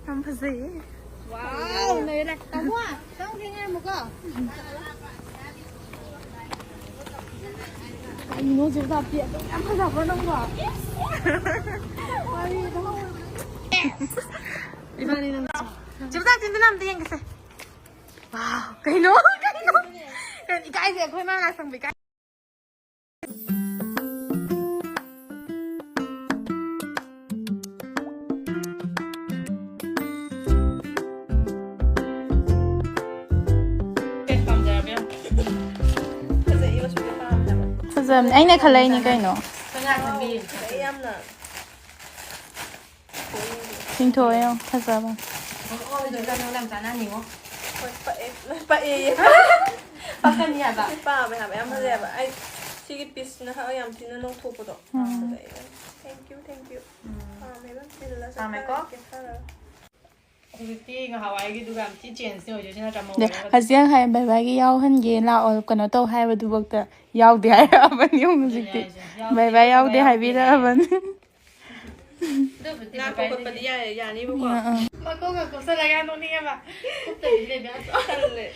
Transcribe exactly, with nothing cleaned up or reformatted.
ꯌꯥꯝ ꯐꯖꯩꯌꯦ꯫ ꯋꯥꯎ, ꯂꯩꯔꯦ꯫ ꯇꯥꯃꯣ, ꯆꯪꯒꯦ ꯉꯥꯏꯔꯝꯃꯨꯀꯣ꯫ ꯀꯩꯅꯣ ꯆꯦ ꯇꯥꯞꯇꯤ ꯑꯗꯨꯛ ꯌꯥꯝ ꯐꯖꯕ꯭ꯔꯣ ꯅꯪꯕꯣ? ꯋꯥꯔꯤꯗꯣ ꯍꯧꯔꯕꯅꯦ꯫ ꯏꯕꯥꯅꯤ ꯅꯪ ꯆꯦ ꯇꯥꯞꯇꯤ ꯑꯝꯇ ꯌꯦꯡꯒꯦꯁꯦ꯫ ꯋꯥꯎ, ꯀꯩꯅꯣ? ꯀꯩꯅꯣ? ꯀꯩꯅꯣ ꯏꯀꯥꯏꯁꯦ ꯑꯩꯈꯣꯏ ꯃꯥ ꯉꯥ ꯁꯪꯕ ꯏꯀꯥꯏ꯫ ꯐꯖꯕꯅꯦ꯫ ꯑꯩꯅ ꯈꯜꯂꯛꯏꯅꯤ ꯀꯩꯅꯣ꯫ ꯌꯥꯝꯅ ꯆꯤꯡꯊꯣꯛꯑꯦ ꯌꯦꯡꯉꯣ, ꯐꯖꯕ꯫ ꯍꯣꯏ, ꯄꯛꯑꯦ꯫ ꯂꯣꯏ ꯄꯛꯑꯦꯌꯦ꯫ ꯄꯛꯀꯅꯤ ꯍꯥꯏꯕ꯫ ꯄꯥꯝꯃꯦ ꯍꯥꯏꯕ, ꯌꯥꯝ ꯐꯖꯩ ꯍꯥꯏꯕ꯫ ꯑꯩ ꯁꯤꯒꯤ ꯄꯤꯁꯁꯤꯅ ꯍꯥꯏꯕ ꯌꯥꯝ ꯊꯤꯅ ꯅꯧꯊꯣꯛꯄꯗꯣ꯫ ꯎꯝ꯫ ꯐꯖꯩ꯫ Thank you, thank you꯫ ꯎꯝ꯫ ꯄꯥꯝꯃꯦꯕ꯫ ꯆꯤꯜꯂꯁꯨ ꯄꯥꯝꯃꯦꯀꯣ꯫ ꯈꯔ ꯀꯦꯊꯔꯒ꯫ ꯍꯧꯖꯤꯛꯇꯤ ꯉꯍꯥꯟꯋꯥꯏꯒꯤꯗꯨꯒ ꯌꯥꯝ ꯊꯤ ꯆꯦꯟꯖꯇꯤ ꯑꯣꯏꯗꯣꯏ ꯁꯤꯅ ꯇꯥꯃꯣ ꯑꯗꯩ ꯋꯥꯔꯤꯒ꯫ ꯍꯧꯖꯤꯛ ꯍꯥꯏ ꯕꯥꯏ ꯕꯥꯏꯒꯤ ꯌꯥꯎꯍꯟꯒꯦ ꯂꯥꯛꯑꯣ ꯀꯩꯅꯣ ꯇꯧ ꯍꯥꯏꯕꯗꯨꯐꯥꯎꯗ ꯌꯥꯎꯗꯦ ꯍꯥꯏꯔꯛꯑꯕꯅꯤ ꯑꯃꯨꯛ ꯑꯗꯨꯅꯦ ꯍꯧꯖꯤꯛꯇꯤ꯫ ꯍꯥꯏꯁꯦ꯫ ꯌꯥꯎꯗꯦ, ꯕꯥꯏ ꯕꯥꯏ ꯌꯥꯎꯗꯦ ꯌꯥꯎꯗꯦ ꯍꯥꯏꯕꯤꯔꯛꯑꯕꯅꯤ꯫ ꯑꯗꯨꯕꯨꯗꯤ ꯂꯥꯛꯄ ꯕꯥꯏ ꯈꯣꯠꯄꯗꯤ ꯕꯥꯏ ꯌꯥꯏꯌꯦ, ꯌꯥꯅꯤꯕꯀꯣ꯫ ꯑꯥ, ꯑꯥ꯫ ꯃꯀꯣꯛꯀ ꯀꯨꯞꯁꯜꯂꯒ ꯌꯥꯝ ꯅꯣꯛꯅꯤꯡꯉꯦꯕ꯫ ꯀꯨꯞꯇꯕꯤꯗꯤ ꯂꯩꯕ ꯌꯥꯗ꯭ꯔꯣ? ꯇꯜꯂꯦ꯫